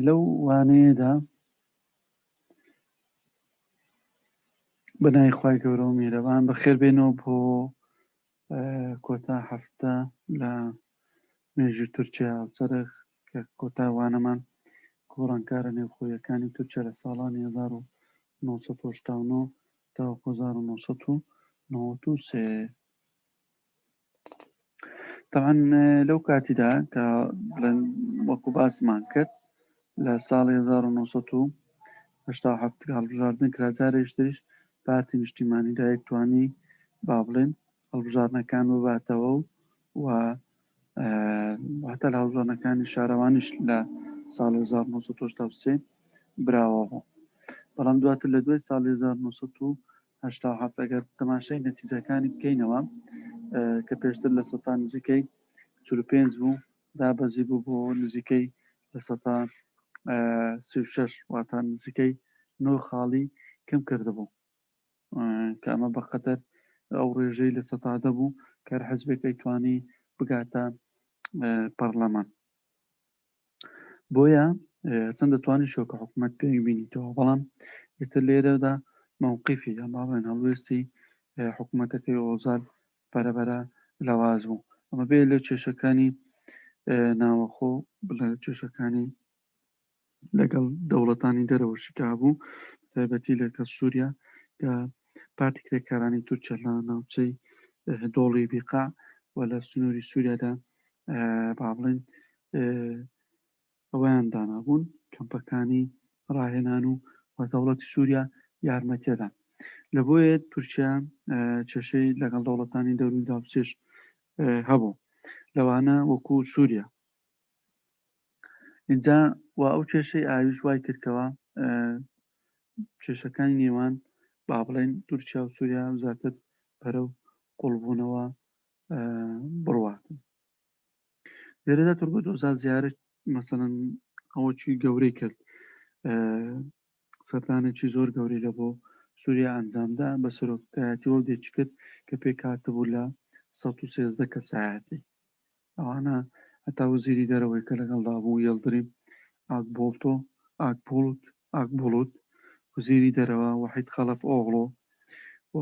لەو وانەیەدا بەناوی خوای گەورە و میرەبان بەخێر بێنەوە بۆ کۆتا هەفتە لە مێژووی تورکیا هاوچەرخ کە کۆتا وانەمان گۆڕانکارە نێوخۆیەکانی تورکیا لە ساڵانی 1989 تاوەکو 1993. تەبعەن لەو کاتیدا کە بڵێن وەکو باسمان کرد لە ساڵی 1987 کە هەڵبژاردن کرا جارێکی تریش پارتی نیشتیمانی دایک توانی با بڵێن هەڵبژاردنەکان بباتەوە و و هەتا لە هەڵبژاردنەکانی شارەوانیش لە ساڵی 1983 براوە بوو. بەڵام دواتر لە دوای ساڵی 1987 ئەگەر تەماشای نەتیجەکانی بکەینەوە کە پێشتر لە سەتا نزیکەی 45 بوو دابەزی بوو بۆ نزیکەی لە سەتا 36 واتە نزیکەی 9 خاڵی کەم کردبوو کە ئەمە بەقەدەر ئەو ڕێژەی لە سەتا دەبوو کە هەر حزبێک ئەیتوانی بگاتە پەرلەمان. بۆیە چەند دەتوانانی شۆکە حکوومەت پێک بینیتەوە، بەڵام ئیتر لێرەدا مەوقیفی یان با بڵێن هەڵوێستی حکوومەتەکەی ئۆزال بەرەبەرە لاواز بوو. ئەمە بێ لە کێشەکانی ناوەخۆ بڵێ کێشەکانی لەگەڵ دەوڵەتانی دەرەوەشی کە هەبوو، تایبەتی لەگەڵ سووریا کە پارتی کرێکارانی تورکیا لە ناوچەی دۆڵی بیقا و لە سنووری سووریادا با بڵێن ئەوەیان دانابوون کەمپەکانی ڕاهێنان و و دەوڵەتی سووریا یارمەتیەدان. لە بۆیە تورکیا کێشەی لەگەڵ دەوڵەتانی دەوروبەری دراوسێش هەبوو، لەوانە وەکو سووریا. اینجا و ئەو کێشەی ئاویش وای کردکەوە کێشەکانی نێوان با بڵێن تورکیا و سووریا زیاتر بەرەو قوڵبوونەوە بڕواتن. لێرەدا تورگوت ئۆزال زیارەت مەسەلەن ئەوەکی گەورەی کرد، سەردانێکی زۆر گەورەی لە بۆ سووریا ئەنجامدا بە سەرۆکایەتی وەفدێکی کرد کە پێکهاتبوو لە 113 کەسایەتی. ئەوانە هەتا وەزیری دەرەوەی کە لەگەڵدا بوو یڵدریم ئاکبۆڵتۆ ئاکبوڵوت ئاکبوڵوت وەزیری دەرەوە وەحید خەڵەف ئۆغڵۆ و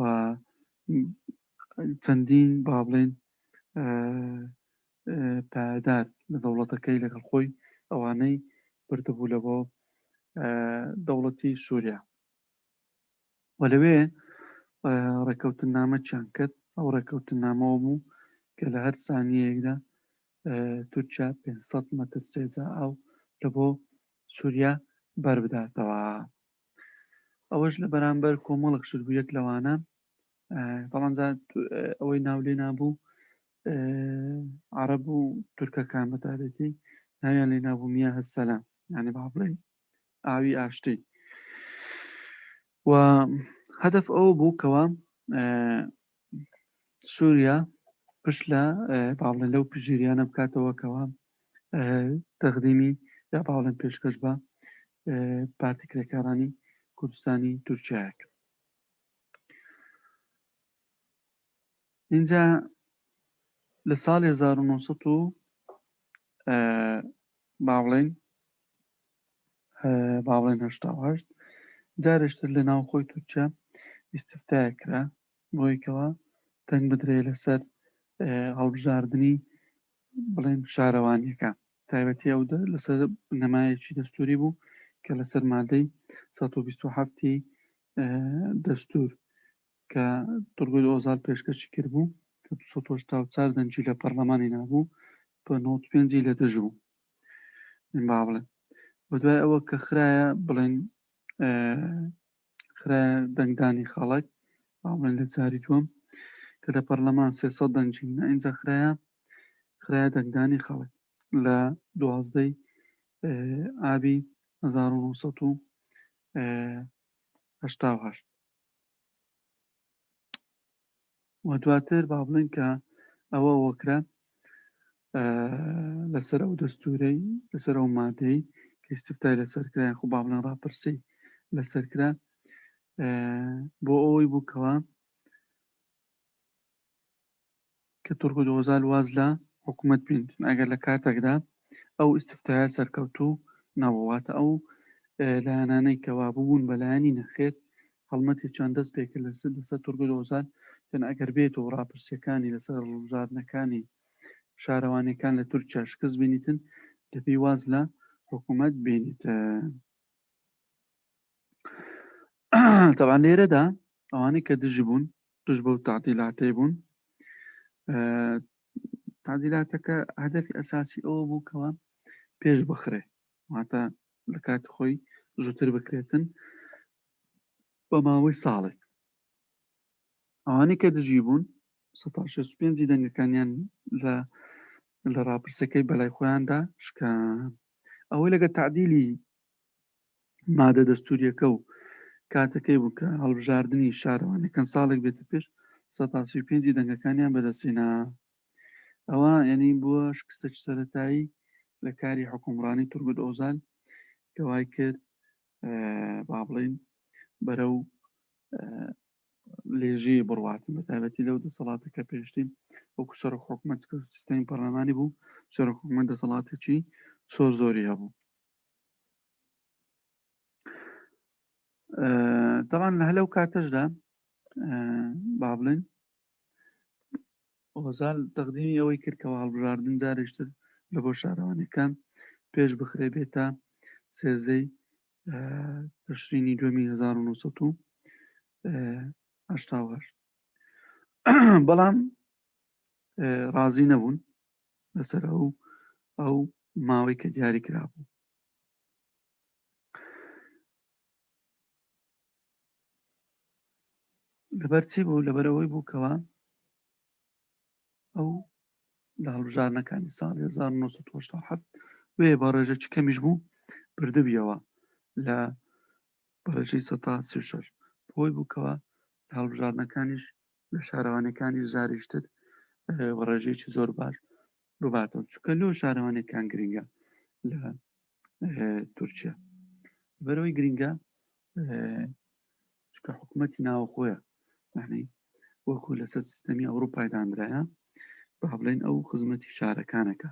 چەندین با بڵێن پایەدار لە دەوڵەتەکەی لەگەڵ خۆی ئەوانەی بردبوو لە بۆ دەوڵەتی سووریا و لەوێ ڕێککەوتننامە چیان کرد. ئەو ڕێککەوتننامەوە بوو کە لە هەر سانیەیەکدا تورکیا 500 مەتر سێجا ئاو لە بۆ سووریا بەربداتەوە. ئەوەش لە بەرامبەر کۆمەڵک شت بوو، یەک لەوانە تەبعەن ئەوەی ناو لێ نابوو عەرەب و تورکەکان بەتابەتی ناویان لێ نابوو میاه السلام، یعنی با بڵێن ئاوی ئاشتی. و هەدەف ئەوە بوو کەوا سووریا پشت لە با بڵێن لەو پژیریانە بکاتەوە کەوا تەقدیمی یا با بڵێن پێشکەش بە پارتی کرێکارانی کوردستانی تورکیایە کرد. اینجا لە ساڵی 1900 و با بڵێن با بڵێن 88 جارێشتر لە ناوخۆی تورکیا ئیستفتایە کرا بۆیکەوە دەنگ بدرێ لەسەر هەڵبژاردننی بڵێن شارەوانیەکە. تایبەتی ئەو لەسەر بنەمایەکی دەستوری بوو کە لەسەر مادەی 127 دەستور کە تورگوت ئۆزال پێشکەشی کردبوو کە 284 دەنگی لە پەرلەمانی نابوو بە 95 لە دژ بوو. با بڵێن بە دوای ئەوە کە خرایە بڵێن خرایە دەنگدانی خەڵک با بڵێن لە جاری دووەم کە لە پەرلەمان 300 دەنگی نا ئینجا خرایە دەنگدانی خەڵک لە دوازدەی ئابی 1988 و دواتر با بڵێن کە ئەوە وەکرا لەسەر ئەو دەستورەی لەسەر ئەو مادەی کە ئیستفتای لەسەر کرا یاخۆ با بڵێن ڕاپرسی لەسەر کرا بۆ ئەوەی بوو کەوا کە تورگوت ئۆزال واز لە حکوومەت بێنێت ئەگەر لە کاتێکدا ئەو ئیستفتایە سەرکەوتوو نەبوو. واتە ئەو لایەنانەی کەوا ببوون بە لایەنی نەخێر هەڵمەتێکیان دەست پێکرد لەسەر لەسەر تورگوت ئۆزال، تەن ئەگەر بێت و ڕاپرسیەکانی لەسەر هەڵبژاردنەکانی شارەوانیەکان لە تورکیا شکست بینیتن، دەبی واز لە حکوومەت بینیتن. تەبعەن لێرەدا ئەوانەی کە دژ بوون، دژ بەو تەعدیلاتەی بوون، تەعدیلاتەکە هەدەفی ئەساسی ئەوە بوو کەوا پێش بخرێ، واتە لە کاتی خۆی زووتر بکرێتن بە ماوەی ساڵێک. ئەوانەی کە دژی بوون 65 دەنگەکانیان لە لە ڕاپرسەکەی بەلای خۆیاندا شکان. ئەوەی لەگە تعدیلی مادە دەستوریەکە و کاتەکەی بوو کە هەڵبژاردنی شارەوانەکان ساڵێک بێتە پێش 35 دەنگەکانیان بەدەستهێنا. ئەوە یعنی بووە شکستێکی سەرەتایی لە کاری حکومڕانی تورگوت ئۆزال کە وای کرد با بڵین بەرەو لێژی بڕواتن، بە تایبەتی لەو دەسەڵاتە کە پێشتین وەکو سەرۆک حکوومەت سیستەمی پەرلەمانی بوو، سەرۆک حکوومەت دەسەڵاتێکی زۆر زۆری هەبوو. تاوان لە هەلەو کاتەشدا با بڵێن ئۆزال تەقدیمی ئەوەی کرد کەەوە هەڵبژاردن جارێکتر لە بۆ شارەوانەکان پێش بخرێ بێتە سێزدەی تشرینی دومی 1988، بەڵام ڕازی نەبوون لەسەر ئەو ئەو ماوەی کە دیاری کرابوو. لەبەر چی بوو؟ لەبەرەوەی بوو کەوا ئەو لە هەڵبژاردنەکانی ساڵی 1970 وێ بە ڕێژەکی کەمیش بوو بردبیەوە لە بەڕێژەی 36 بۆی بووکەوە لە هەڵبژاردنەکانیش لە شارەوانەکانی زاریشتر بە ڕێژەیەکی زۆر باش بباتەوە، چونکە لۆ شارەوانەکان گرنگە لە تورکیا، بەرەوەی گرنگە چونکە حکوومەتی ناوەخۆیە، یعنی وەکو لەسەر سیستەمی ئەوروپای دانرایە، با بڵێن ئەو خزمەتی شارەکانەکە،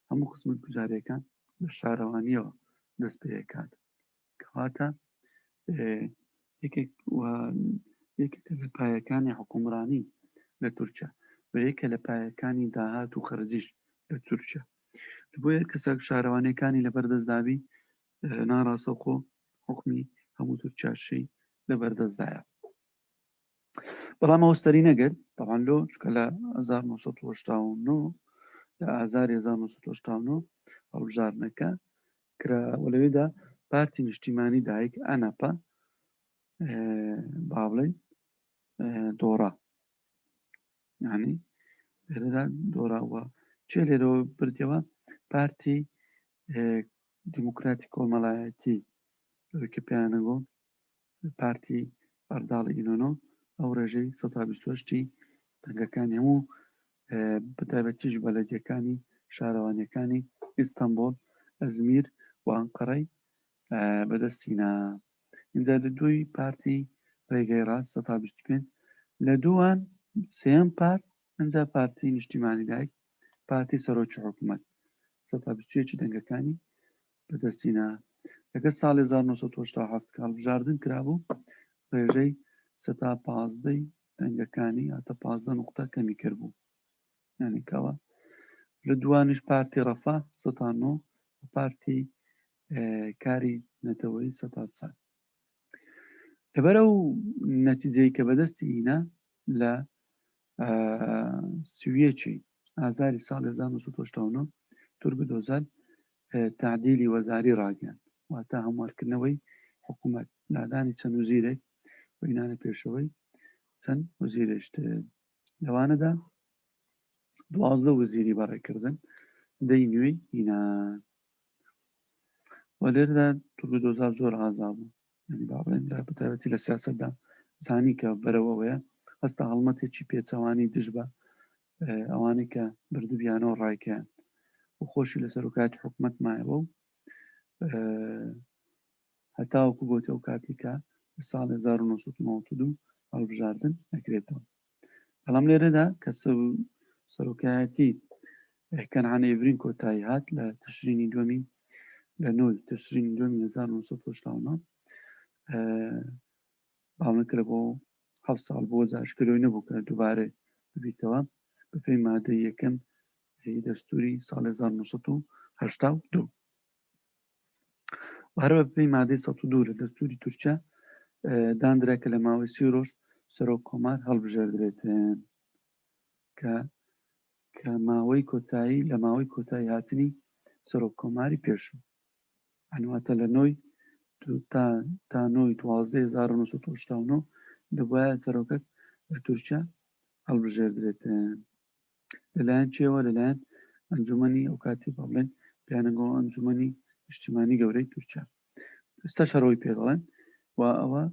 هەموو خزمەت گوزاریەکان لە شارەوانیەوە دەست پێکات. کەواتە یەکێک یەکێکە لە پایەکانی حکومڕانی لە تورکیا و یەکە لە پایەکانی داهات و خەرجیش لە تورکیا. بۆیە کەسێک شارەوانیەکانی لەبەردەستدابی ناڕاستەوخۆ حکومی هەموو تورکیاشی لەبەردەستدایە. بەڵام ئەوە سەری نەگرت تەوان لۆ، چکە لە 1989، لە ئازاری 1989 هەڵبژاردنەکە کرا و لەوێدا پارتی نیشتیمانی دایک ئەنەپە با بڵێن دۆڕا، یعنی لێرەدا دۆڕاوە. چێ لێرەوە بردیەوە؟ پارتی دیموکراتی کۆمەڵایەتی، ئەوەی کە پێیانەگۆ پارتی ئەرداڵی ئینۆنۆ، ئەو ڕێژەی 128 دەنگەکانی هەموو بەتایبەتیش بەلەدیەکانی شارەوانیەکانی ئیستەنبۆڵ، ئەزمیر و ئەنقەرەی بەدەستینا. اینجا لە دووی پارتی ڕێگەی ڕاست 125، لە دووان سێم پارت ئەجا پارتی نیشتیمانی دایک، پارتی سەرۆکی حکوومەت 121 دەنگەکانی بەدەستینا. لەگە ساڵی 1970 کە هەڵبژاردن کرابوو ڕێژەی 15% دەنگەکانی هاتە 15 نقطە کەمی کردبوو، یعنی کەوە لە دوانیش پارتی ڕەفا 9% و پارتی کاری نەتەوەی 4%. لەبەر ئەو نەتیجەی کە بەدەستی هینا لە سویەکی ئازاری ساڵ 1989 تورک دۆزەل تعدیلی وەزاری ڕاگەیاند، واتە هەموارکردنەوەی حکوومەت، لادانی چەند وزیرێک و هینانە پێشەوەی چەند وزیرێشتر. لەوانەدا 12 وزیری بەڕێکردن، دەی نوێی هینان. و لێرەدا تورک دۆزال زۆر ئازا بوو، یعنی با بڵێن لە بەتایبەتی لە سیاسەتدا زانی کە بەرەوەوەیە، هەستا هەڵمەتێکی پێچەوانی دژ بە ئەوانەی کە بردبیانەوە ڕایکەیان و خۆشی لە سەرۆکایەتی حکوومەت مایەوە و هەتاوەکو بۆتە ئەو کاتی کە لە ساڵ 1992 هەڵبژاردن ئەکرێتەوە. بەڵام لێرەدا کە سەرۆکایەتی کەنعان ئێڤرین کۆتایی هات لە تشرینی دووەمی لە نۆی تشرینی دووەمی 1989 باوەڕ کرا بۆ حەفت ساڵ بۆ جاشکرەوەی نەبوو کە دووبارە ببیتەوە بەپێی مادەی یەکەم دەستوری ساڵ 1982. هەر بەپێی مادەی 102 لە دەستوری تورکیا داندرا کە لە ماوەی 30 ڕۆژ سەرۆک کۆمار هەڵبژێردرێتن کە کە ماوەی کۆتایی لە ماوەی کۆتایی هاتنی سەرۆک کۆماری پێشوو ئەنواتە لە نۆی تا تا نۆی دوازدە 1989 دەبواە سەرۆکەک لە تورکیا هەڵبژێردرێتن لەلایەن چێوە؟ لەلایەن ئەنجومەنی ئەو کاتی با بڵێن پێیانەگەوە ئەنجومەنی نیشتیمانی گەورەی تورکیا، ئێستا شەرەوەی پێ دەڵێن. و ئەوە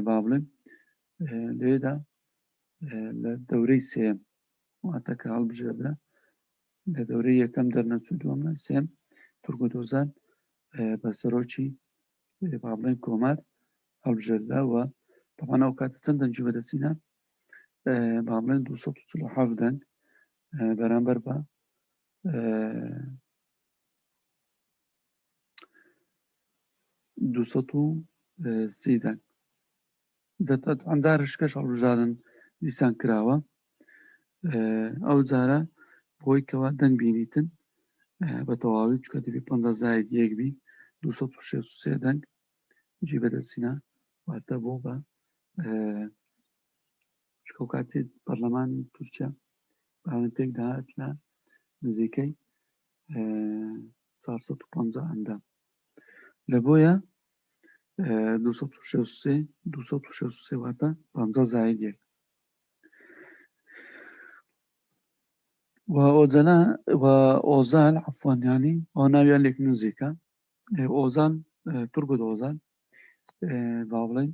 با بڵێن لێدا لە دەورەی سێم واتە کە هەڵبژێردرا لە دەورەی یەکەم دەرنەچوو، دووەم لە سێم تورکو دۆزان بە سەرۆکی با بڵێن کۆمار هەڵبژێردرا. و تەبعەن ئەو کاتە چەند دەنگی بەدەستینا؟ با بڵێن 247 دەنگ بەرامبەر بە 230 دەنگ. ئەمجارە شکەش هەڵبژاردن دیسان کراوە، ئەو جارە بۆی کەوا دەنگ بینیتن بە تەواوی چکە دەبی 50 زاید یەک بی 263 دەنگ جی بەدەستینا، واتە بۆ بە چکە کاتی پەرلەمانی تورکیا باوەن پێک داهات لە نزیکەی 450 ئەندام، لە بۆیە 263 263 واتە 50 زاید یەک. و ئۆجەلا و ئۆزال عفوان ینی ئەو ناویان لێک نزیکە، ئۆزان تورگوت ئۆزان با بڵێن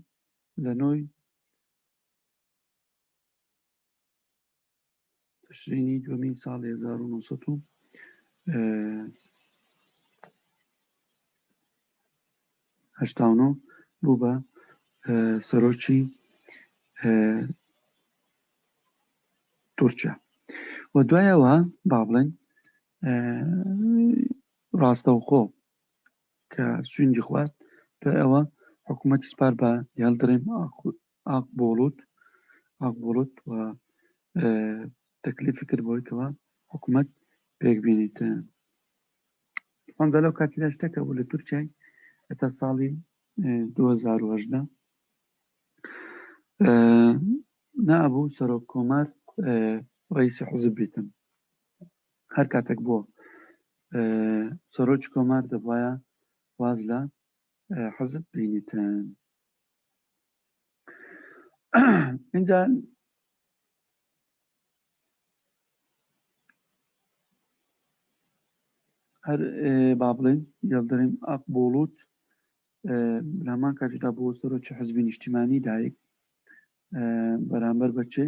لە نۆی تشرینی دووەمین ساڵی 1989 بوو بە سەرۆکی تورکیا و دوایەوە با بڵێن ڕاستەوخۆ کە سویندی خوارد، دوای ئەوە حکوومەتی سپار بە یەڵدریم ئاقبۆڵوت ئاقبۆڵوت و تەکلیفی کرد بۆی کەوا حکوومەت پێک بینیت. پەنجا لەو کاتیدا شتەکە بوو لە تورکیای هەتا ساڵی 2018 نابوو سەرۆک کۆمار ڕئیسی حزب بیتن. هەر کاتێک بۆ سەرۆکی کۆمار دەبواە واز لە حزب بینیتن. اینجا هەر با بڵێن یەڵدریم ئاقبۆڵوت لە هەمان کاتیدا بۆ سەرۆکی حزبی نیشتیمانی دایک بەرامبەر بەچێ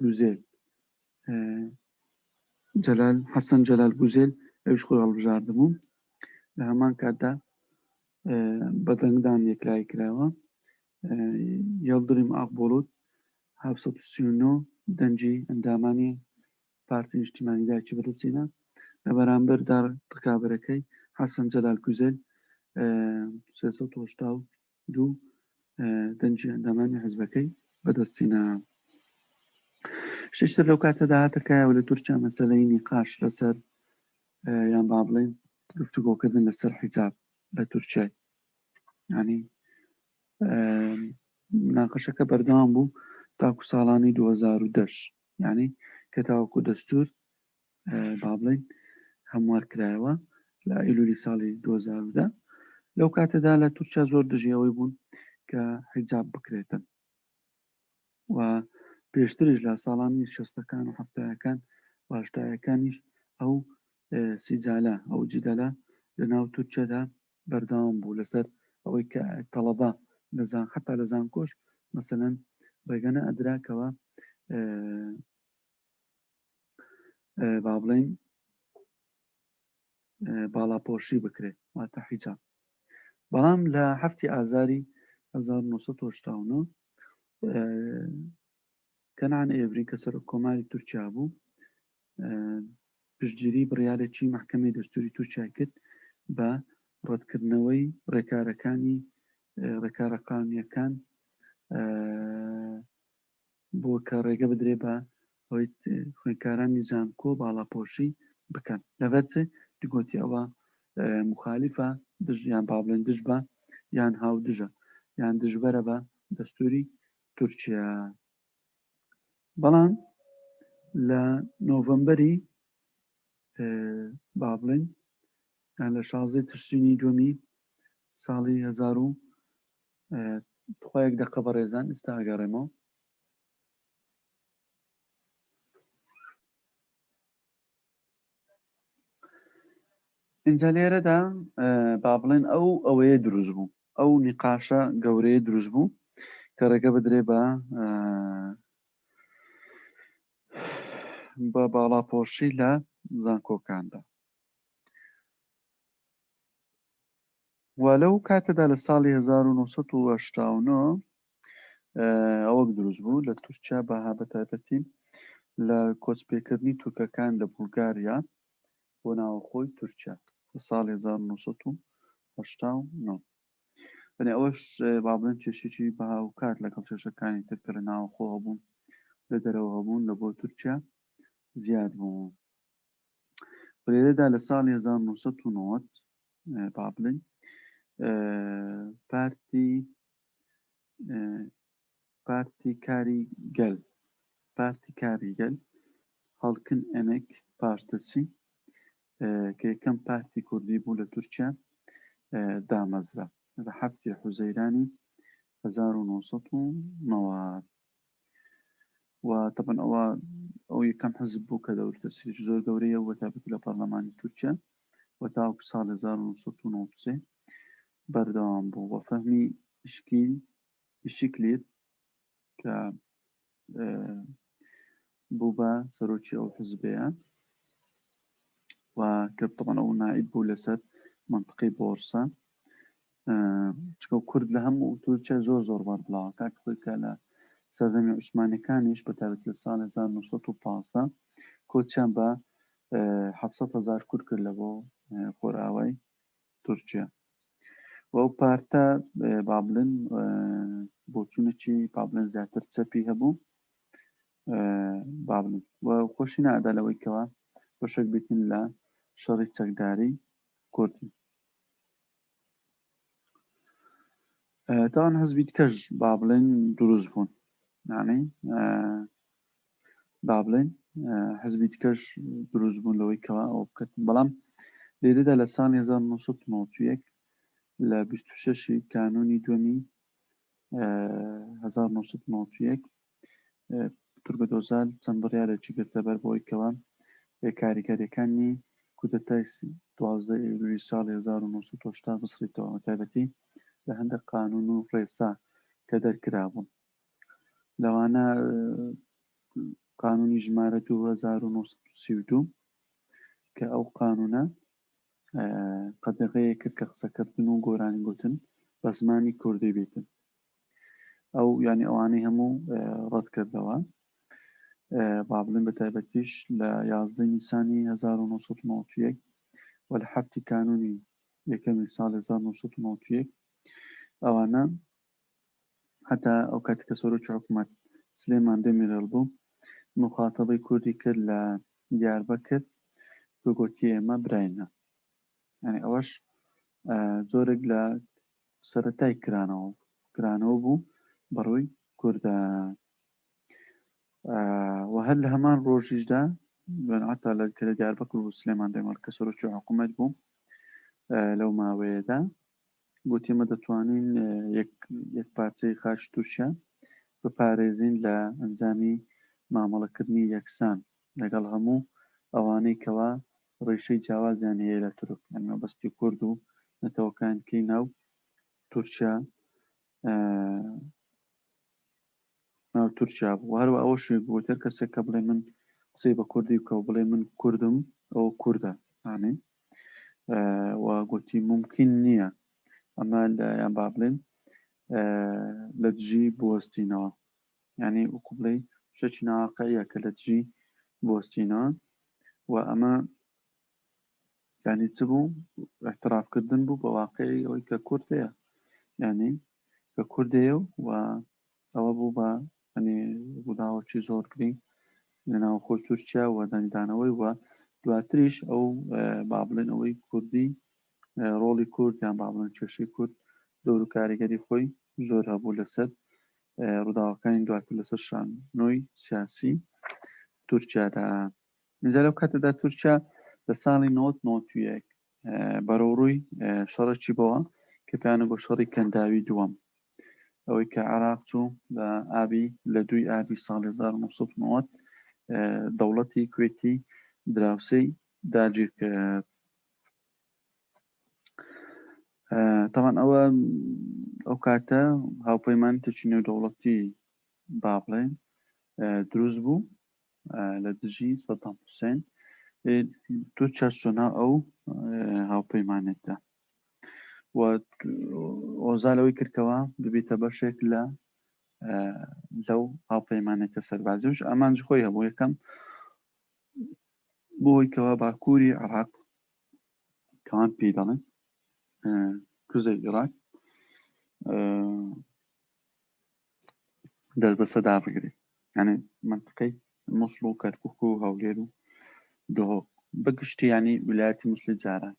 گوزێل جەلال حەسەن جەلال گوزێل ئەویش خۆی هەڵبژاردبوو، لە هەمان کاتدا بە دەنگدان یەکلایی کراوە. یەڵدریم ئاقبۆڵوت 739 دەنگی ئەندامانی پارتی نیشتیمانی دایکی بەدەستهێنا، لە بەرامبەردا ڕکابەرەکەی حەسەن جەلال گوزێل 382 دەنگی ئەندامانی حزبەکەی بەدەستهێنا. شتێکی تر لەو کاتەدا هاتە کایەوە لە تورکیا مەسەلەی نیقاش لەسەر یان با بڵێن گفتوگۆکردن لەسەر حیجاب لە تورکیای، ینی مناقەشەکە بەردەوام بوو تاکو ساڵانی 2010، یعنی کە تاوەکو دەستور با بڵین هەموار کرایەوە لە ئەیلولی ساڵی 2010. لەو کاتەدا لە تورکیا زۆر دژی ئەوەی بوون کە حیجاب بکرێتن و پێشتریش لە ساڵانی شەستەکان و هەفتایەکان و هەشتایەکانیش ئەو سیجالە ئەو جدەلە لە ناو تورکیادا بەردەوام بوو لەسەر ئەوەی کە تەڵەبە لە زان حتا لە زانکۆش مەسەلەن ڕێگە نەئەدرا کەوا با بڵێین باڵاپۆشی بکرێت واتە حیجاب. بەڵام لە هەفتی ئازاری 1989 کەنان ئێڤرین کە سەرۆک کۆماری تورکیا بوو پشتگیری بڕیارێکی مەحکەمەی دەستوری تورکیا کرد بە ڕەتکردنەوەی ڕێکارەکانی ڕێکارە قانونیەکان بۆ کە ڕێگە بدرێ بە ئەوەی خوێندکارانی زانکۆ باڵاپۆشی بکەن لەبەر چ دگۆتی ئەوە مخالفە دژ یان با بڵێن دژ بە یان هاودژە یان دژبەرە بە دەستوری تورکیا بەڵام لە نۆڤەمبەری با بڵێن یان لە شازدەی تشرینی دووەمی ساڵی هزار و تخوا یەک دەقە بەڕێزان ئێستا ئەگەڕێمەوە. ئینجا لێرەدا با بڵێن ئەو ئەوەیە دروست بوو ئەو نیقاشە گەورەیە دروست بوو کە ڕێگە بدرێ بە بە باڵاپۆشی لە زانکۆکاندا و لەو کاتەدا لە ساڵی 1989 ئەوەک دروست بوو لە تورکیا بە بە تایبەتی لە کۆچپێکردنی تورکەکان لە بولگاریا بۆ ناوەخۆی تورکیا لە ساڵی 1989 بەێ ئەوەش با بڵێن کێشێکی بە هاوکات لەگەڵ کێشەکانی تر کە لە ناوەخۆ هەبوون لە دەرەوە هەبوون لە بۆ تورکیا زیاد بوو. لێرەدا لە ساڵی 1990 با بڵێین پارتی پارتی کاری گەل پارتی کاری گەل هەڵکن ئەمێک پارتەسی کە یەکەم پارتی کوردی بوو لە تورکیا دامەزرا لە هەفتی حوزەیرانی 1990 و تەبەن ئەوە ئەو یەکەم حزب بوو کە دەور تەسیرێکی زۆر گەورەیە و بەتایبەتی لە پەرلەمانی تورکیا و تاوەکو ساڵ 1993 بەردەوام بوو و فەهمی ئیشکیل ئیشیکلیر کە بوو بە سەرۆکی ئەو حزبەیە و کە تەبەن ئەو نائیب بوو لەسەر منطقەی بۆرسە چکە کورد لە هەموو تورکیا زۆر زۆر بەربڵاوە کاک خۆی کە لە سەردەمی عوسمانەکانیش بە تایبەت لە ساڵ 1915 کۆچیان بە 700 هزار کورد کرد لە بۆ خۆرئاوای تورکیا و ئەو پارتە با بڵێن بۆچوونێکی با بڵێن زیاتر چەپی هەبوو با بڵێن و خۆشی نادا لەوەی کەوا بەشێک بیتن لە شەڕی چەکداری کوردی تاوان حزبی دیکەش با بڵێن دروست بوون یعنی با بڵێن حزبی دیکەش دروست بوون لەوەی کەوا ئەوە بکەن بەڵام لێرەدا لە ساڵی 1991 لە 26 کانونی دووەمی 1991 تورگوت ئۆزال چەند بڕیارێکی گرتەبەر بۆی کەوا کاریگەریەکانی کودەتای 12 ئەیلولی ساڵی 1980 بسڕیتەوە بەتایبەتی لە هەندێک قانون و ڕێسا کە دەرکرابوون لەوانە قانونی ژمارە 2932 کە ئەو قانونە قەدەغەیە کرد کە قسەکردن و گۆرانی گوتن بە زمانی کوردی بێتن ئەو یانی ئەوانەی هەموو ڕەت کردەوە با بڵێن بە تایبەتیش لە یازدە نیسانی 1991 و لە هەفتی کانونی یەکەمی ساڵ 1991 ئەوانە هەتا ئەو کاتی کە سەرۆکی حکوومەت سلێمان دەمیرەل بوو مخاتەبەی کوردی کرد لە دیاربەکر کە گوتی ئێمە براینە یعنی ئەوەش جۆرێک لە سەرەتای کرانەوە کرانەوە بوو بەڕووی کوردە و هەر لە هەمان ڕۆژیشدا عتا لە کە لە دیاربەکر و سلێمان دەمەڵ کە سەرۆکی حکوومەت بوو لەو ماوەیەدا گوتی ئێمە دەتوانین یەک پارچەی خاچ تورکیا بپارێزین لە ئەنجامی مامەڵەکردنی یەکسان لەگەڵ هەموو ئەوانەی کەوا ڕیشەی جیاوازیان هەیە لە تورک یانی مەبەستی کورد و نەتەوەکان کەی ناو تورکیا ناو تورکیا بوو هەروە ئەوەشی گوتر کەسێک کە بڵێ من قسەی بە کوردی بکە و بڵێ من کوردم ئەو کوردە ئامین و گوتی ممکن نییە ئەمە لە یان با بڵێن لە دژی بوەستینەوە یعنی وەکو بڵێ شتێکی ناواقعیە کە لە دژی بوەستینەوە و ئەمە یعنی چ بوو؟ اعترافکردن بوو بە واقعی ئەوەی کە کورد هەیە، یعنی کە کورد هەیە و ئەوە بوو بە ینی ڕووداوەکی زۆر گرنگ لە ناوخۆی تورکیا و دەنگدانەوەی و دواتریش ئەو با بڵێن ئەوەی کوردی ڕۆڵی کورد یان با بڵێن کێشەی کورد دەور و کاریگەری خۆی زۆر هەبوو لەسەر ڕووداوەکانی دواتر لەسەر شانۆی سیاسی تورکیادا. اینجا لەو کاتەدا تورکیا لە ساڵی 1991 بەرەو ڕووی شەڕێکی بەوە کە پێیانە بۆ شەڕی کەنداوی دووەم، ئەوەی کە عێراق چوو لە ئابی لە دووی ئابی ساڵی 1990 دەوڵەتی کوێتی دراوسێی داگیر کرد. تاوان ئەوە ئەو کاتە هاوپەیمانێتێکی نێودەوڵەتی با بڵێن دروست بوو لە دژی سەدام حوسێن. تورکیا چۆنا ئەو هاوپەیمانێتە و ئۆزال ئەوەی کردکەوە ببیتە بەشێک لە لەو هاوپەیمانێتە سەربازیش. ئامانج خۆی هەبوو، یەکەم بۆی کەوا باکووری عراق کەوان پێی دەڵێن کوزەی عێراق دەست بەسەدا بگرێت، یعنی منطقەی موسڵ و کەرکک و هەولێر و دهۆک بەگشتی، ینی ویلایەتی موسڵی جاران.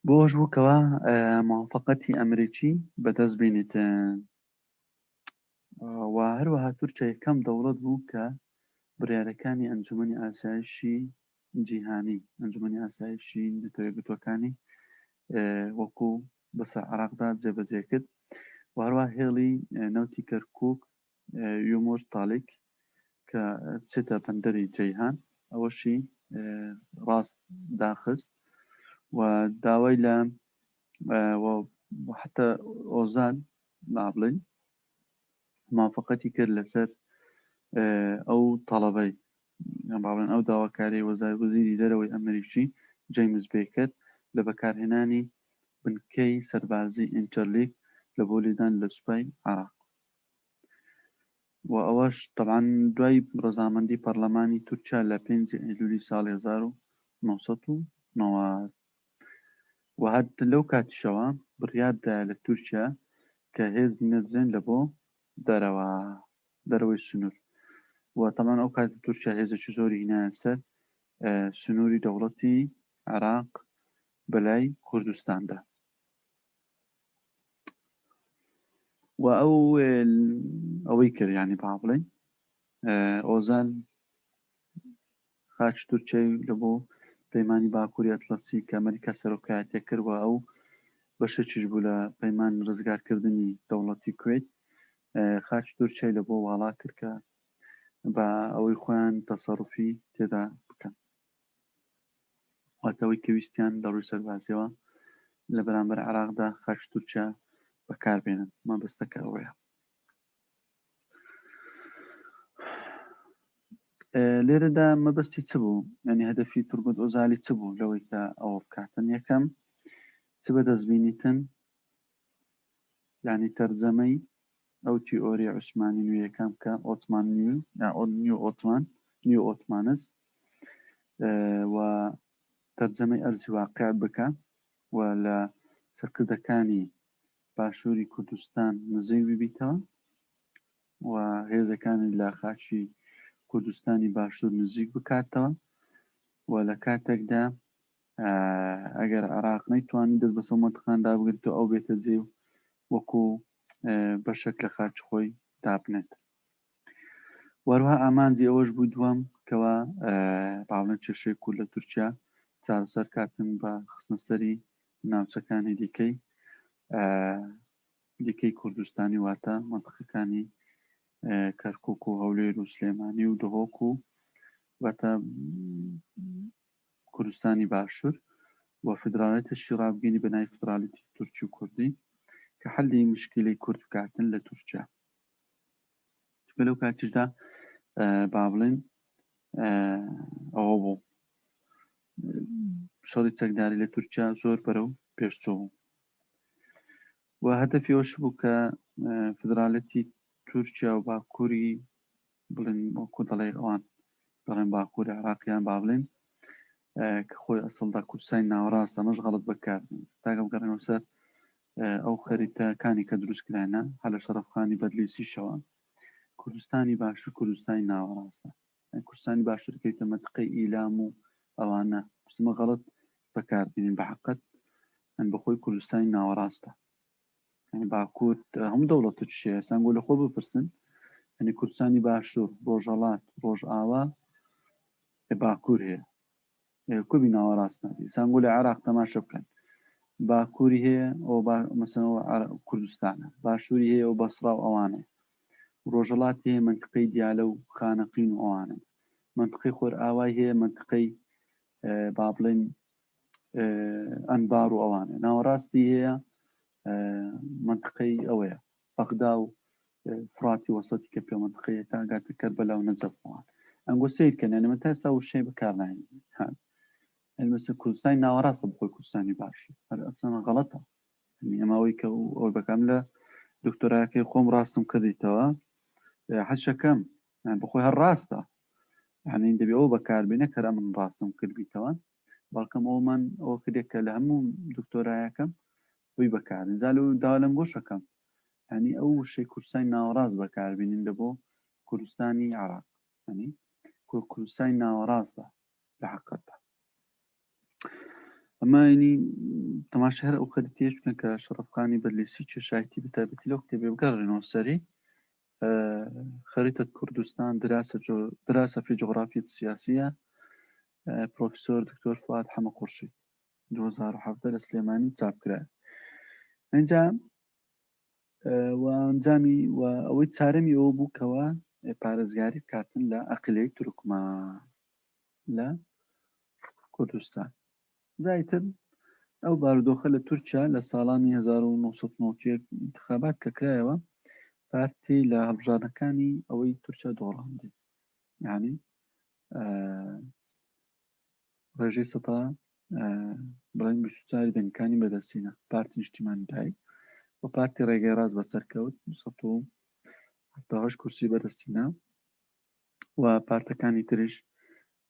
بۆش بوو کەوا موافقەتی ئەمریکی بەدەست بینیتن. و هەروەها تورکیا یەکەم دەوڵەت بوو کە بڕیارەکانی ئەنجومەنی ئاسایشی جیهانی، ئەنجومەنی ئاسایشی نەتەوە یەکگرتووەکانی وەکو بەسەر عێراقدا جێبەجێ کرد. و هەروە هێڵی نەوتی کەرکک یومور تالیک کە چێتە بەندەری جەیهان ئەوەشی ڕاست داخست و داوای لە حتا ئۆزان با بڵێین موافقەتی کرد لەسەر ئەو تەڵەبەی، باڵێن ئەو داواکاری وەزاری دەرەوەی ئەمریکی جەیمز بێکەر لە بەکارهێنانی بنکەی سەربازی ئینتەرلیک لە بۆ لێدان لە سوپای عراق. و ئەوەش طبعا دوای ڕەزامەندی پەرلەمانی تورکیا لە 5 ئەیلولی ساڵی 1990. و هەر لەو کاتیشەوە بڕیاردایە لە تورکیا کە هێز بنێردرێن لە بۆ دەرەوە، دەرەوەی سنوور. و تەمان ئەو کات تورکیا هێزێکی زۆری هینایە سەر سنووری دەوڵەتی عێراق بەلای کوردستاندا. و ئەو ئەوەی کرد، ینی با بڵێن ئۆزان خاکی تورکیای لە بۆ پەیمانی باکووری ئەتڵەسی کە ئەمریکا سەرۆکایەتیە کرد و ئەو بەشێکیش بوو لە پەیمان ڕزگارکردنی دەوڵەتی کوێت، خاکی تورکیای لە بۆ واڵا کرد کە بە ئەوەی خۆیان تەسەڕوفی تێدا بکەن، واتەوەی کە ویستیان لە ڕووی سەربازیەوە لە بەرامبەر عێراقدا خاکی تورکیا بەکاربێنن. مەبەستەکە ئەوەیە. لێرەدا مەبەستی چ بوو؟ ینی هەدەفی تورگوت ئۆزالی چ بوو لەوەی کە ئەوە بکاتن؟ یەکەم چ بەدەست بینیتن؟ یعنی تەرجەمەی ئەو تیئۆری عوسمانی نوێیەکان بکە، ئۆتمان نیو نیو ئۆتمان نیو ئۆتمانز، و تەرجەمەی ئەرزی واقع بکە و لە سەرکردەکانی باشووری کوردستان نزیک ببیتەوە و هێزەکانی لە خاکی کوردستانی باشوور نزیک بکاتەوە. و لە کاتێکدا ئەگەر عێراق نەیتوانی دەست بەسەر مەنتقاندا بگرێت و ئەو بێتە جێ و وەکو بەشێک لە خاکی خۆی دابنێت. وەروها ئامانجی ئەوەش بوو دووەم کەوا باڵێن کێشەی کورد لە تورکیا چارەسەر کاتن بە خستنەسەری ناوچەکانی دیکەی کوردستانی، واتە مەنتقەکانی کەرکک و هەولێر و سلێمانی و دهۆک و واتە کوردستانی باشوور، و فیدراڵێتێکی ڕابگەینی بە ناوی فیدراڵیتی تورکی و کوردی کە حەلی مشکلەی کورد بکاتن لە تورکیا. چونکە لەو کاتیشدا با بڵێن ئەوە بوو شەڕی چەکداری لە تورکیا زۆر بەرەو پێشچوو بوو و هەدەفی ئەوش بوو کە فیدراڵەتی تورکیا و باکووری بڵێن وەکو دەڵێ ئەوان دەڵێن باکووری عراقیان با بڵێن کە خۆی ئەسڵدا کوردستانی ناوەڕاست ئەمەش غەڵت بەکار تاگە بگەڕێنەوە سەر ئەو خەریتەکانی کە دروست کرانە هەر لە شەرەفخانی بەدلیسیشەوە کوردستانی باشوور کوردستانی ناوەڕاستە کوردستانی باشوور کەیتە مەتقەی ئیلام و ئەوانە پسمە غەڵت بەکاربینین بە حقت ئەن بەخۆی کوردستانی ناوەڕاستە یعنی باکوور هەموو دەوڵەتە چیە سانگۆ لە خۆ بپرسن یعنی کوردستانی باشوور ڕۆژهەڵات ڕۆژئاوا باکوور هەیە کوبی ناوەڕاست نابی سانگۆ لە عێراق تەماشە بکەن باکووری هەیە ئەو مەسەنەوە کوردستانە باشووری هەیە و بەسرا و ئەوانە ڕۆژەڵات هەیە منتقەی دیالە و خانەقین و ئەوانە منتقەی خۆرئاوای هەیە منتقەی با بڵێن ئەنبار و ئەوانە ناوەڕاستی هەیە منتقەی ئەوەیە بەغدا و فراتی وەسەتی کە پێ منتقەیە تا گاتە کەربەلا و نەجەفەوان ئەنگۆ سیر کەن یعنی من تا ئێستا وشەی بەکارناین مەسە کوردستانی ناوەڕاستە بخۆی کوردستانی باش هەر ئەسڵەن غەڵەتە یعنی ئەمە ئەوەی کە ئەوەی بەکام لە دکتۆراکەی خۆم ڕاستم کردیتەوە حەشەکەم بخۆی هەر ڕاستە یعنی دەبێ ئەو بەکاربێنە کە من ڕاستم کردبیتەوە بەڵکەم ئەومان ئەوە کردێک کە لە هەموو دکتۆرایەکەم بووی بەکارن زال و داوا لەم گۆشەکەم ینی ئەو وشەی کوردستانی ناوەڕاست بەکاربینین لە بۆ کوردستانی عراق ینی کوردستانی ناوەڕاستدا لە حقەتدا ئەمە ینی تەماشا هەر ئەو خەریتەیەش بکەن کە شەڕەفخانی بەدلیسی کێشایەتی بەتایبەتی لەو کتێبێ بگەڕێنەوە سەری خريطة كردستان دراسة جو دراسة في جغرافية السياسية پرۆفیسۆر دکتۆر فواد حەمە قورشید 2017 لە سلێمانی چاپ کرا ئینجا و ئەنجامی و ئەوەی چارەمی ئەوە بوو کەەوە پارێزگاری بکاتن لە ئەقلەی تورکمان لە کوردستان زیاتر ئەو بارودۆخە لە تورکیا لە ساڵانی 1991 انتخابات کە کرایەوە پارتی لە هەڵبژاردنەکانی ئەوەی تورکیا دۆڕاندی یعنی ڕێژەی سەتا بڵێن 24 دەنگەکانی بەدەستینە پارتی نیشتیمانی دای و پارتی ڕێگەی ڕاست بەسەرکەوت 278 کورسی بەدەستینە و پارتەکانی تریش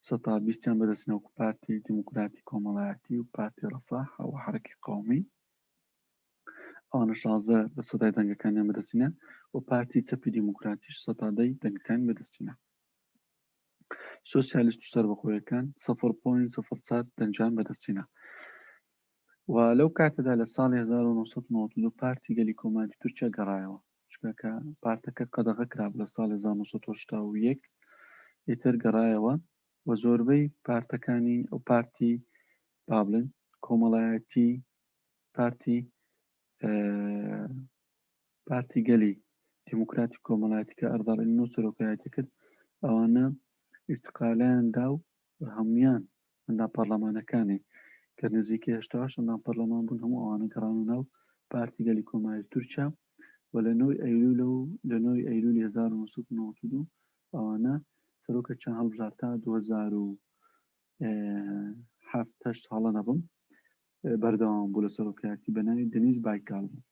سەتا بیستیان بەدەستینە وەکو پارتی دیموکراتی کۆمەڵایەتی و پارتی ڕەفاح و حرەکی قومی ئەوانە 16 لە سەدای دەنگەکانیان بەدەستینە و پارتی چەپی دیموکراتیش سەتا دەی دەنگەکانی بەدەستینە سۆسیالیست و سەربەخۆیەکان 0.04 دەنگیان بەدەستهێنا و لەو کاتەدا لە ساڵی 1992 پارتی گەلی کۆماری تورکیا گەڕایەوە چونکە کە پارتەکە قەدەغە کرابوو لە ساڵی 1981 ئیتر گەڕایەوە و زۆربەی پارتەکانی ئەو پارتی با بڵێن کۆمەڵایەتی پارتی پارتی گەلی دیموکراتی کۆمەڵایەتی کە ئەرداڵ ئینۆ سەرۆکایەتی کرد ئەوانە ئیستقالیان دا و هەمویان ئەندام پەرلەمانەکانی کە نزیکەی 88 ئەندام پەرلەمان بوون هەموو ئەوانە گەڕانە ناو پارتی گەلی کۆماری تورکیا و لە نۆی ئەیلول و لە نۆی ئەیلولی 1992 ئەوانە سەرۆکەکیان هەڵبژارد تا 2007 هەشت هەڵە نەبم بەردەوام بوو لە سەرۆکایەتی بە ناوی دەنیز بایکال بوو.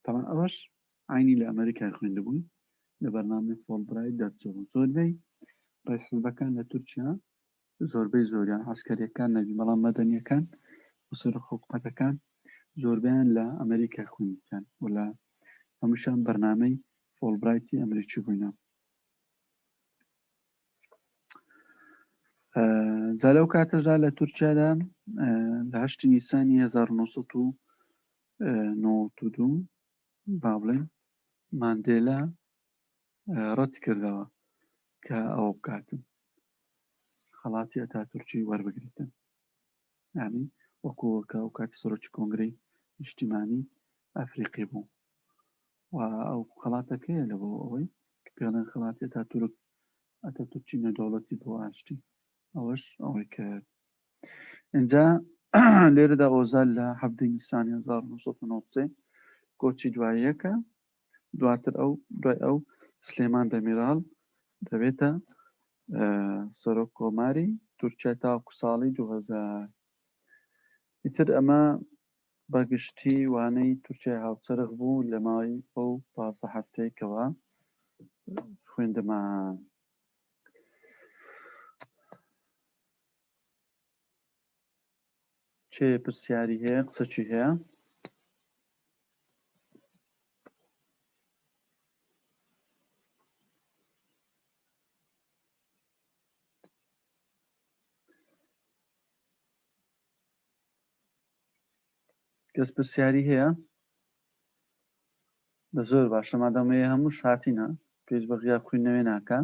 تەبعەن ئەوەش عەینی لە ئەمەریکای خوێندبووی لە بەرنامەی فۆڵبرایت دەرچوو زۆربەی ڕێز حزبەکان لە تورکیا زۆربەی زۆریان عسکەریەکان نەبی بەڵام مەدەنیەکان و سەرۆک حکوومەتەکان زۆربیان لە ئەمریکا خوێندیان و لە هەمووشان بەرنامەی فۆڵبرایتی ئەمریکی بووینە جا لەو کاتەشدا لە تورکیادا لە هەشتی نیسانی 1992 با بڵێن ماندێلا ڕەت کردەوە کە ئەوە بکاتن خەڵاتی ئەتاتورکی وەربگریتن یعنی وەکو کە ئەو کاتی سەرۆکی کۆنگرەی نیشتیمانی ئەفریقی بوو و ئەو خەڵاتەکەیە لە بۆ ئەوەی کە پێڵێن خەڵاتی ئەتاتورک ئەتاتورکی نێودەوڵەتی بۆ ئاشتی ئەوەش ئەوەی کە اینجا لێرەدا ئۆزال لە حەفدەی نیسانی 1993 کۆچی دواییەکە دواتر ئەو دوای ئەو سلێمان دەمیرال دەبێتە سەرۆک کۆماری تورکیا تاوەکو ساڵی 2000 ئیتر ئەمە بە گشتی وانەی تورکیای هاوچەرخ بوو لە ماوەی ئەو 15 هەفتەی کەوا خوێندمان. کێ پرسیاری هەیە قسەکی هەیە؟ کەس پرسیاری هەیە؟ بە زۆر باشە مادەمەیە هەموو شاتینە پێش بە غیاب خوێندنەوەی ناکە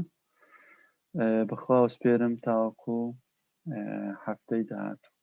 بەخوا سپێرم تاوەکو هەفتەی داهاتوو.